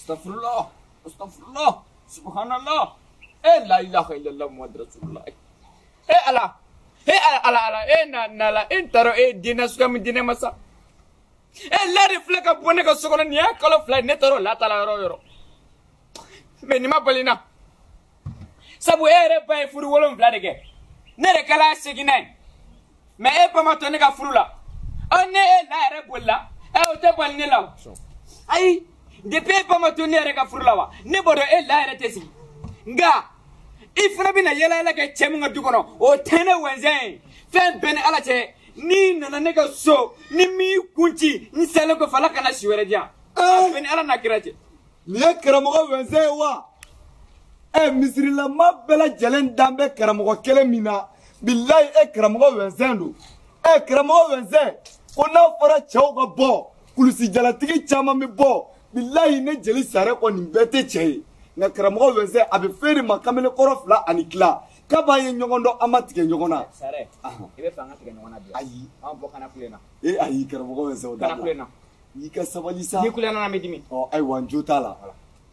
Astagfirullah, astagfirullah, subhanallah. Eh la ilaha illallah Muhammad rasulullah. Eh ala, eh ala ala ala, eh na na la, eh taro eh dina suka min dina masa. Eh la de filɛ ka bɔ ne ka so kɔnɔ nin y'a kalo 2 ye ne taara o la taara yɔrɔ o yɔrɔ. Mais nin ma bali n na. Sabu e yɛrɛ ba ye furu 7 de kɛ. Ne yɛrɛ kɛla 8nan ye. Mais e ba ma to ne ka furu la. Ɔ ne e la yɛrɛ bolila. Ɛ o tɛ bali ne la o. Ayi, depuis e ba ma to ne yɛrɛ ka furu la wa, ne b'a dɔn e la yɛrɛ tɛ sigi. Nka i fana bɛna yɛlɛ yɛlɛ kɛ cɛ min ka du kɔnɔ, o tɛ ne wɛnzɛn ye. Fɛn bɛɛ ni Ala cɛ, n'i nana ne ka so, ni m'i kun ci, n salen kɔfɛ Ala kana si wɛrɛ di yan. A bɛɛ ni Ala n'a kira cɛ. Nin ye karamɔgɔ wɛnzɛn ye wa? Ɛ misirilama bɛɛ lajɛlen dan bɛ karamɔgɔ kelen min na, bilayi e karamɔgɔ wɛnzɛn don. Ɛ karamɔgɔ wɛnzɛn, ko n'a fɔra cɛw ka bɔ, kulusijalatigi caman bɛ bɔ, bilayi ne jeli sare kɔ nin bɛɛ tɛ cɛ ye. Nka karamɔgɔ wɛnzɛn a bɛ feere ma kamalenkɔrɔ 2 ani tila. K'a ye ɲɔgɔn dɔn an ma tigɛ ɲɔgɔn na. Sare, i bɛ fɛ an ka tigɛ ɲɔgɔn na bi? Ayi. An bɔ kana kule na. E ayi karamɔgɔ wɛnzɛn o Kana kule na. I ka sabali sa. Ni kule na n bɛ dimi. Ɔ ayiwa n jo t'a la.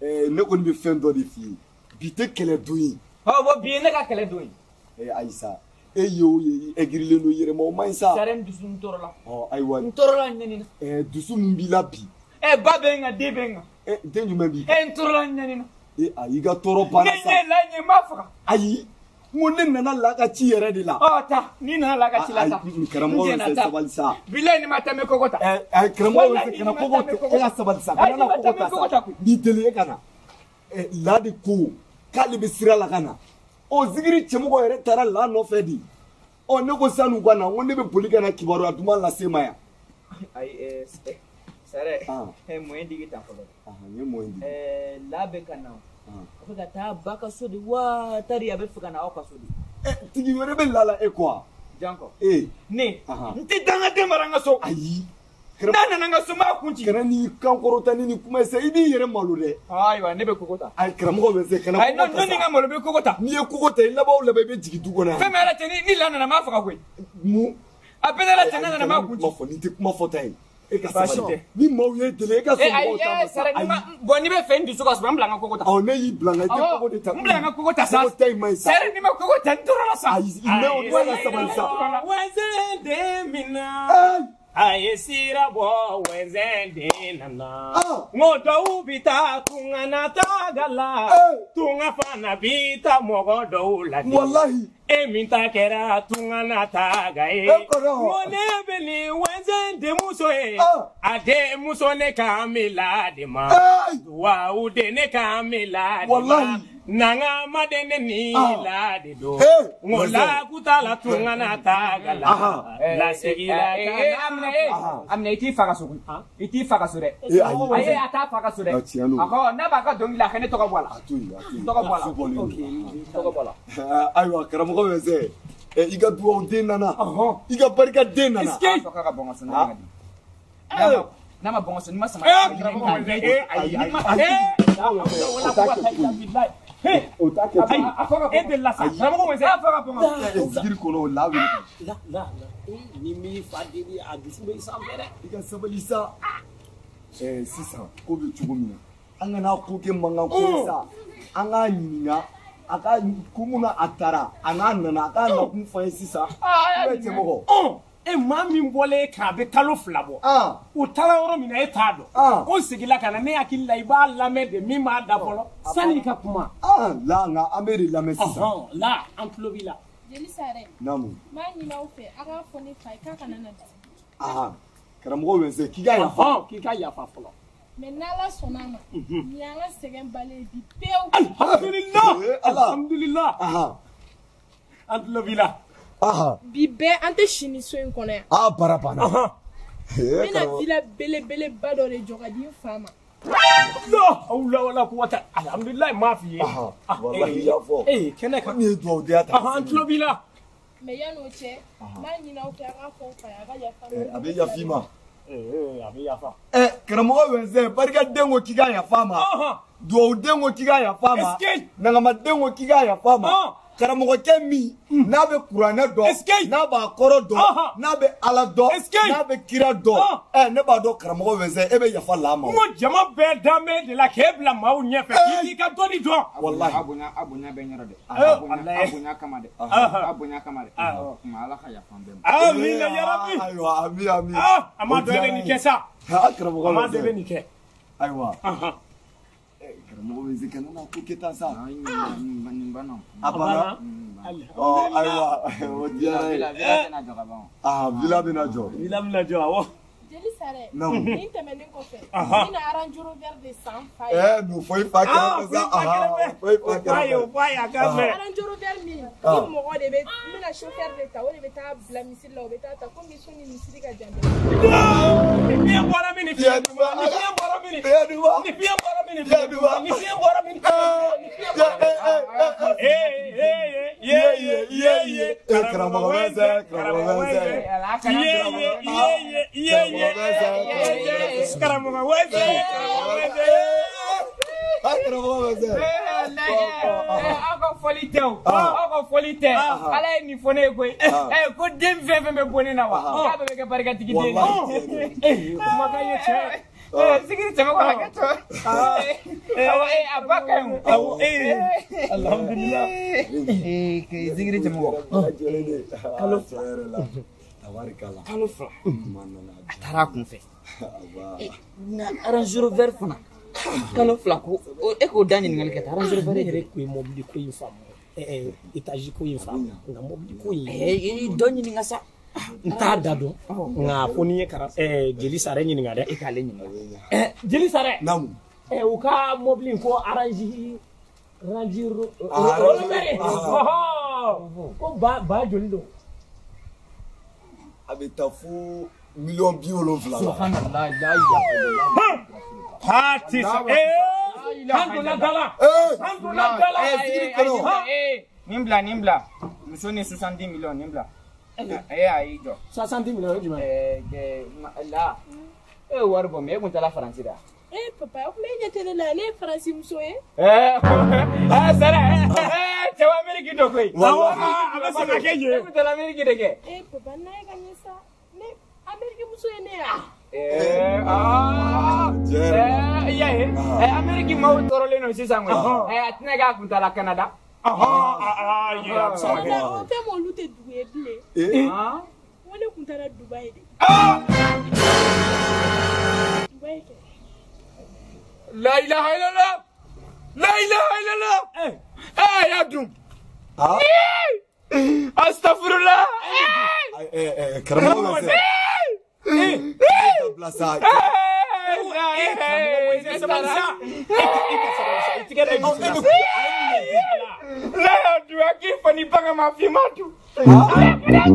Ne kɔni bɛ fɛn dɔ de f'i ye. Bi tɛ kɛlɛ don ye. Ɔ bɔn bi ye ne ka kɛlɛ don ye. Ee ayi sa, e ye o ye i egirilen don i yɛrɛ ma o man ɲi sa. Sare n dusu n tɔɔrɔ la. Ɔ ayiwa. N tɔɔrɔ la n ɲani na. Ɛɛ dusu min b'i la bi. Ɛ ba bɛ n kan den bɛ n kan. Ɛ den jumɛn b'i kan? Ɛ n tɔɔrɔ la n ɲani na. E ayi i ka tɔɔrɔ banna sa. Ne ɲɛ la ɲɛ n b'a faga. Ayi n ko ne nana la ka ci yɛrɛ de la. Ɔ taa n'i nana la ka ci la taa. Ayi karamɔgɔ wɛnzɛn sabali sa. Bilayi ni ma taa n bɛ koko ta. Ɛ ayi karamɔgɔ wɛnzɛn kana koko ta e ka sabali sa. Kana na koko ta sa. N b'i deli e ka na. Ɛ la de ko k'ale bɛ sira la ka na. Ɔ zikiri cɛmɔgɔ yɛrɛ taara la nɔfɛ de. Ɔ ne ko san'u ka na n ko ne bɛ boli ka na kibaruya duman lase ma yan. Ayi Sare, moyen digi tan fɔlɔ. N ye moyen digi. La bɛ ka na. A bɛ ka taa ba ka so de wa tari a bɛ fɛ ka na aw ka so de. Tigi wɛrɛ bɛ la la e kɔ. Janko. Ee. Ne. N tɛ dangaden mara n ka so. Ayi. N'a nana n ka so n b'a kun ci. Kana n'i kan kɔrɔta ni nin kuma ye sa i b'i yɛrɛ malo dɛ. Ayiwa ne bɛ koko ta. Ayi karamɔgɔ bɛ se kana koko ta sa. Ayi n'o ni n ka malo bɛ koko ta. N'i ye koko ta i laban o laban i bɛ jigin du kɔnɔ yan. Fɛn min Ala cɛ ni la nana n b'a faga koyi. Mun. A bɛɛ n'Ala cɛ n'a nana n b'a kun ci. Kuma fɔ nin tɛ kuma fɔta ye. E ka sabali. Ni maaw ye deli e ka sɔn mɔgɔw ta ma sa. Ayi bɔn n'i bɛ fɛ n dusu ka suma n bila n ka koko ta. Ɔ ne y'i bila n ka i tɛ koko de ta. N bila n ka koko ta sa. Koko ta in man ɲi sa. Sare n'i ma koko ta n tɔɔrɔ la sa. Ayi mɛ o tɛ ka sabali sa. Wɛnzɛn den min na. A ye sira bɔ wɛnzɛn den nana. N ko dɔw bi taa tunga na taga la. Tunga fana bi taa mɔgɔ dɔw la. Walahi. E min ta kɛra tunga na taga ye. E kɔrɔ. N ko ne bɛ nin wɛnzɛn denmuso ye. A denmuso ne kan bɛ la de ma. Duwawu de ne kan bɛ la de ma. Walahi. Nanga ma den ne ni la de don. N ko la kuta la tunga na taga la. La seginna ka na. Aminɛ i t'i fa ka so koyi. I t'i fa ka so dɛ. Ayi a t'a fa ka so dɛ. A kɔ n'a b'a ka dɔnkili la a ka ne tɔgɔ bɔ a la. A to yen a to yen. Tɔgɔ bɔ a la. Tɔgɔ bɔ a la. Ayiwa karamɔgɔ wɛnzɛn i ka duwawu den nana. I ka barika den nana. A fɔ k'a ka bɔn ka so ne ka di. N'a ma bɔn ka so n'i ma sama. Karamɔgɔ wɛnzɛn ayi ayi. O t'a kɛ ayi e delila sa karamɔgɔ wɛnzɛn. A fɔ ka bɔn ka so. Zikiri kɔnɔ o la wele. La la la ni m'i fa deli a dusu bɛ sanfɛ dɛ. I ka sabali sa. Sisan ko bɛ cogo min na an kana ko kɛ mankan ko ye sa an k'a ɲininka a ka ko mun na a taara a n'a nana a k'a nakun fɔ an ye sisan. I bɛ cɛmɔgɔ. E maa min bɔlen k'a bɛ kalo 2 bɔ. O taara yɔrɔ min na e t'a dɔn. O seginna ka na ne hakili la i b'a lamɛn de min b'a da fɔlɔ sanni i ka kuma. La nka an bɛ de lamɛn sisan. La an tulo b'i la. Jeli Sare. Naamu. N b'a ɲini aw fɛ a k'a fɔ ne fa ye k'a kana na bi. Karamɔgɔ wɛnzɛn k'i ka yafa. K'i ka yafa fɔlɔ. Mais n'Ala sɔnna a ma. Nin y'an ka sɛgɛn balen ye bi pewu. Alihamudulila. Alihamudulila. An tulo b'i la. Bi bɛɛ an tɛ si ni so in kɔnɔ yan. A baara banna. N bɛna villa belebeleba dɔ de jɔ ka di n fa ma. La hawla wala quwwata alhamdulilayi n m'a f'i ye. Walahi i y'a fɔ. Ee kɛnɛ kan. Nin ye duwawudenya ta. An tulo b'i la. Mais yan'o cɛ n b'a ɲini aw fɛ a k'a fɔ n fa ye a ka yafa n ma. A bɛ yafa i ma. A bɛ yafa. Karamɔgɔ wɛnzɛn barikaden ko k'i ka yafa a ma. Duwawuden ko k'i ka yafa a ma. Nagamaden ko k'i ka yafa a ma. Karamɔgɔkɛ min n'a bɛ kuranɛ dɔn, n'a b'a kɔrɔ dɔn, n'a bɛ Ala dɔn, n'a bɛ kira dɔn, ne b'a dɔn karamɔgɔ Wɛnsɛn e bɛ yafa la ma. N ko jama bɛɛ dan bɛ de la k'e bila maaw ɲɛfɛ k'i ka dɔnni dɔn. Walahi. A bonya bɛ n yɔrɔ dɛ. A bonya kama dɛ. A bonya kama dɛ. Kuma Ala ka yafa an bɛɛ ma. Amina yarabi. Ayiwa ami ami. A ma dɔn e bɛ nin kɛ sa. Karamɔgɔ A ma dɔn e bɛ nin kɛ. Ayiwa. Karamɔgɔ Wɛnsɛn kana na ko kɛ tan sa. Nin banna. A banna. Ɔ ayiwa o diyara ye. Villa bɛna jɔ. Villa bɛna jɔ awɔ. Jeli Sarɛ. Naamu. Nin tɛmɛnen kɔfɛ. N bɛna Range Rover de san n fa ye. N'o fɔ i fa kɛrɛfɛ sa. O fɔ i fa kɛrɛfɛ. O f'a ye a ka mɛn. Range Rover min ni mɔgɔ de bɛ n bɛna chauffeur de ta o de bɛ taa bila misiri la o bɛ taa ta komi so ni misiri ka jan. Ni fiɲɛ bɔra min ni fiɲɛ ni fiɲɛ bɔra min ni ni fiɲɛ bɔra min ni fiɲɛ ni fiɲɛ bɔra min ni fiɲɛ bɔra min. Ye ye ye ye. Karamɔgɔ Wɛnsɛn karamɔgɔ Wɛnsɛn. Ye ye ye ye ye. Karamɔgɔ Wɛnsɛn karamɔgɔ Wɛnsɛn. Karamɔgɔ Wɛnsɛn. Aw ka fɔli tɛ o, aw ka fɔli tɛ. Ala ye nin fɔ ne ye koyi. Ko den fɛn fɛn bɛ bɔ ne na wa, k'a bɛɛ bɛ kɛ barikatigi den ye. Kumakan ye tiɲɛ. Sigiri tɛmɛ kɔnɔ ka tɔ. A ba ka ɲi o. Awɔ alhamdulilah. Sigiri tɛmɛ kɔ. Kalo fila. Kalo fila. A taara a kun fɛ. Na Range Rover fana. Kalo fila ko e k'o da ɲininkali kɛ tan Range Rover ne yɛrɛ ko ye mobili ko in faamu étage ko in faamu nka mobili ko in. I dɔ ɲininka sa. N t'a da dɔn nka fo n'i ye Jeli Sarɛ ɲininka dɛ. E k'ale ɲininka. Jeli Sarɛ. Naamu. U ka mobili in ko Range Rover. Ko ba joli don. A bɛ taa fo 70 millions la. Subhanallah la ilaha illallah. Pati sa an donna da la. An donna da la. Sigiri kɔnɔ. Nin bila muso ni 70 millions nin bila. A y'i jɔ. 70 millions o ye jumɛn ye? La e ye wari bɔ min e kun taara Faransi de wa? Papa o kuma e ɲɛ tɛ ne la ne ye Faransi muso ye. Sarɛ cɛ wa Ameriki dɔ koyi. Awɔ a bɛ se ka kɛ yen. E kun taara Ameriki de kɛ. Papa n'a ye ka ɲɛ sa ne Ameriki muso ye ne ya. I y'a ye Ameriki maaw tɔɔrɔlen don sisan koyi. A tɛna k'a kun taara Canada. A bɛ se ka kɛ. O fɛn m'olu tɛ dugu ye bilen. N ko ne kun taara Dubayi de. Dubayi kɛ. La ilaha illallah. La ilaha illallah. Ya dun. Astagfirullah. Karamɔgɔ Wɛnsɛn. Dabila sa. Sabali sa. I tigɛ da i dusu la. La ya dun a k'i fa ni bagan ma f'i ma dun. Wale bilen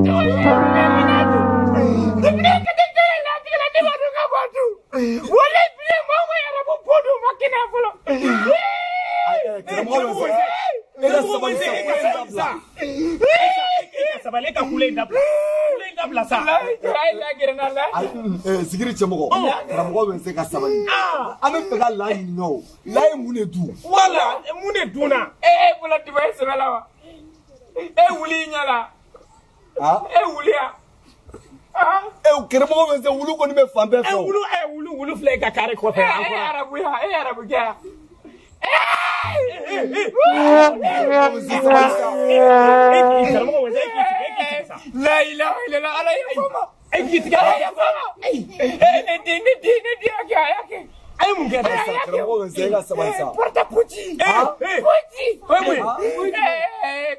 mɔgɔ ma yɛrɛ bɔ dun ma kɛnɛya fɔlɔ. Karamɔgɔ Wɛnsɛn. E ka sabali sa. E ka sabali e ka kule in dabila. Kule in dabila sa. Sigiri cɛmɔgɔ. Karamɔgɔ Wɛnsɛn ka sabali. An bɛ fɛ ka la ɲininka o. La ye mun de dun? Wala mun de dunna? E bolo Dubayi sɛbɛ la wa? E wuli i ɲɛ la. E wuli ya. Karamɔgɔ Wɛnsɛn wulu kɔni bɛ fan bɛɛ fɛ o. Wulu filɛ e ka kare kɔfɛ. E arabu ya e arabu kɛ ya. Karamɔgɔ Wɛnsɛn e k'i sigi sa. La ilaha illallah Ala ye fama. E k'i sigi Ala ye fama. Ne den y'a kɛ a y'a kɛ. A ye mun kɛ dɛ? Karamɔgɔ Wɛnsɛn e ka sabali sa. Porte puti. Puti. O ye mun ye?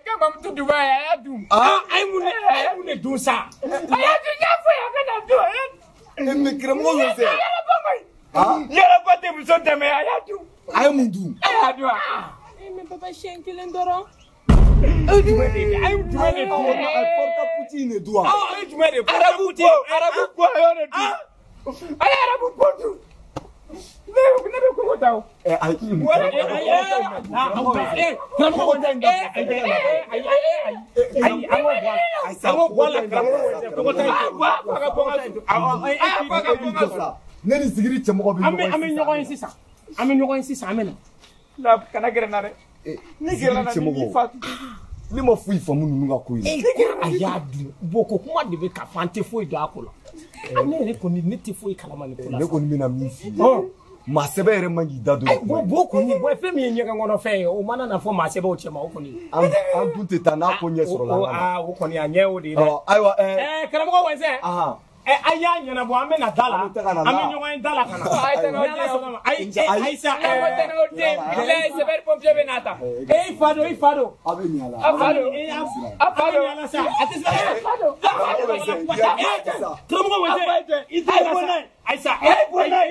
K'a to Dubayi a y'a dun. A ye mun de dun sa? A y'a dun n y'a fɔ ye a ka na dun. Mais karamɔgɔ Wɛnsɛn. Yɛrɛba tɛ muso dɛmɛ a y'a dun. A ye mun dun? A y'a dun wa? Mais papa siɲɛ kelen dɔrɔn. A ye jumɛn de dun? A ye porte puti in de dun wa? A ye jumɛn de dun? Arabu ko a y'o de dun. A ye arabu ko dun. Ne bɛ koko ta o. Ayi. Ne ni sigiri cɛmɔgɔ bɛ ɲɔgɔn ye. An bɛ ɲɔgɔn ye sisan. An bɛ ɲɔgɔn ye sisan an bɛ na. La kana gɛrɛ n na dɛ. Ni gɛrɛ na ni fatu. Ne ma foyi faamu ninnu ka ko in na. A y'a dun bon ko kuma de bɛ ka fɔ an tɛ foyi dɔn a ko la. Ne yɛrɛ kɔni ne tɛ foyi kalama nin ko la. Ne kɔni bɛna min f'i ye. Maa sɛbɛ yɛrɛ man k'i da don nin kuma in na. Bo kɔni bo fɛn min ye ɲɛgɛn kɔnɔ fɛn ye o mana na fɔ maa sɛbɛw cɛ ma o kɔni. An dun tɛ taa n'a ko ɲɛ sɔrɔ la. Aa o kɔni a ɲɛ o de ye dɛ. Ayiwa karamɔgɔ Wɛnsɛn. A y'a ɲɛnabɔ an bɛ na da la an bɛ ɲɔgɔn ye da la ka na. Ayi sa bilayi sapeur pompier bɛ na ta. E fa don i fa don. A bɛ ɲa la. A fa don. A fa don. A sa a tɛ se. Karamɔgɔ Wɛnsɛn i tɛ la sa. Ayi sa i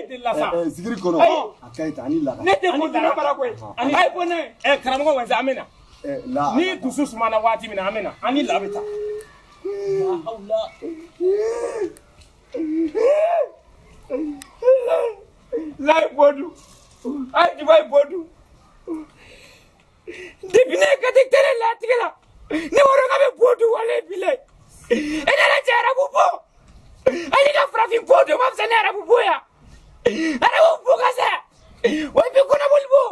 tɛ la sa. Zikiri kɔnɔ a ka ɲi tan ani la. Ne tɛ kuntigi mara koyi. A ye bɔ n'a ye. Karamɔgɔ Wɛnsɛn an bɛ na. Ni dusu sumana waati min na an bɛ na an ni la bɛ taa. Layi bodu ay dubai bodu depuis ne ka ti tere latigɛ la ne wɔrɔ ka bɛ bodu wale bile e nana cɛ arabu bo ali ka farafin bo do ma fisa ni arabu bo ya arabu bo ka sa o bi kɔnɔboli bo.